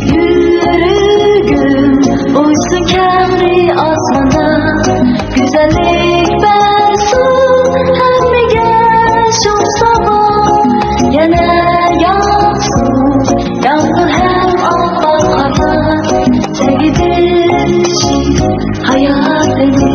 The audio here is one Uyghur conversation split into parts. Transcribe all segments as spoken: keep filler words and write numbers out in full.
يۈرىكىم ئۇچسۇن كەڭرى ئاسماندا، گۈزەللىك بەرسۇن ھەممىگە شۇ سامان. يەنە ياغسۇن يامغۇر ھەم ئاپئاق قارلار، سەگىدى ھاياتىنى.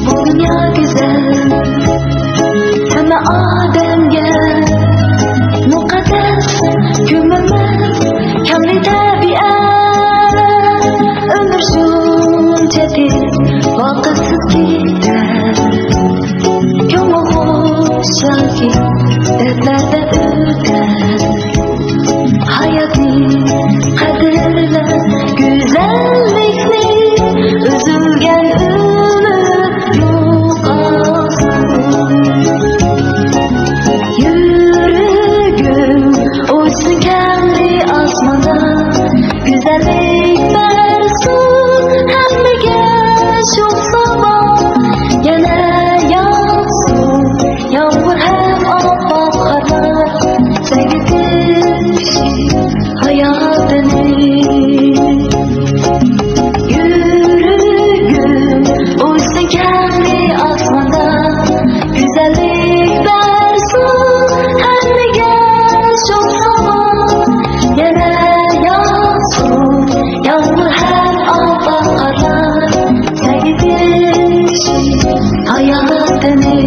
بۇ دۇنيا گۈزەل، ھەممە ئادەمگە مۇقەددەس، كۆمۈلمەس كەڭرى تەبىئەت. ئۆمۈر شۇنچە تېز، ۋاقىتسىز كېتەر. كۆڭۈل خۇش ياكى دەردلەردە ئۆتەر. ھاياتنى قەدىرلە، گۈزەللىكنى، ئۈزۈلگەن ئۈمىد يوقالسۇن. يۈرىكىم ئۇچسۇن كەڭرى ئاسماندا، گۈزەللىك بەرسۇن ھەممىگە شۇ سامان. يەنە ياغسۇن يامغۇر ھەم ئاپئاق قارلار، سەگىتىش ھاياتىنى. يۈرىكىم ئۇچسۇن كەڭرى ئاسماندا، گۈزەللىك بەرسۇن ھەممىگە شۇ سامان. يەنە ياغسۇن يامغۇر ھەم ئاپئاق قارلار، سەگىتىش ھاياتىنى.